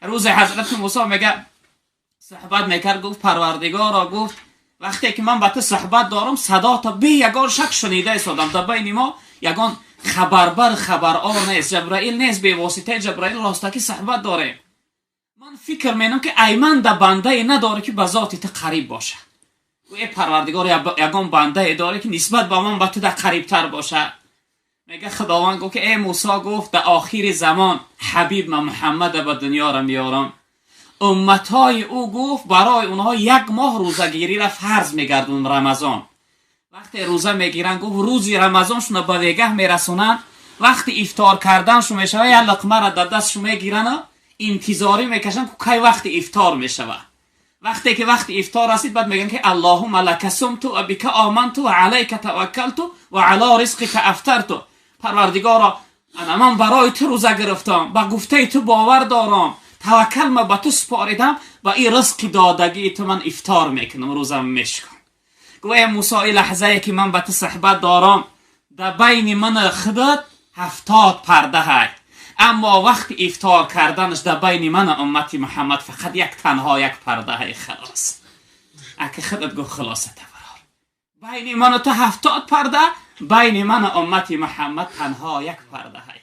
Рӯзе ҳазрати Мусо мега, суҳбат мекард, гуфт: «Парвардигоро», гуфт, «вақте ки ман ба ту суҳбат дорам, садота бе ягон шак шунида истодам. Дар байни мо ягон хабарбар, хабарор нест, Ҷабраил нест. Бевоситаи Ҷабраил ростакӣ суҳбат дорем. Ман фикр менам, ки ай ман да бандае надоре, ки ба зоти ту қариб бошад. Э Парвардигор, ягон бандае доре, ки нисбат ба ман ба ту да қарибтар бошад?» Мега, Худованд гуфт, ки э Мусо, гуфт, дар охири замон ҳабиб ма Муҳаммада ба дунёра меёрам. Умматҳои ӯ, гуфт, барои онҳо як моҳ рӯзагириро фарз мегардонам, Рамазон. Вақте рӯза мегиранд, гуфт, рӯзи Рамазоншуна ба вегаҳ мерасонанд, вақти ифтор карданшу мешава, як луқмаро дар дастшу мегиранд, интизорӣ мекашанд, кай вақти ифтор мешавад. Вақте ки вақти ифтор расид, баъд мегӯянд, ки اللهم لك صمت وبك آمنت وعليك توكلت وعلى رزقك أفطرت. Парвардигоро, ана ман барои ту рӯза гирифтам, ба гуфтаи ту бовар дорам, таваккал ма ба ту супоридам ва ин ризқи додагии ту ман ифтор мекунам, рӯзам мешикам. Гӯ: э Мусо, и лаҳзае ки ман ба ту суҳбат дорам, дар байни ман худат 70 парда ҳай, аммо вақти ифтор карданаш дар байни ман уммати Муҳаммад фақат як, танҳо як парда ҳай, халос. Аки худат гӯ, хулоса табарор: байни ману ту 70 парда, байни ман уммати Муҳаммад танҳо як парда ҳай.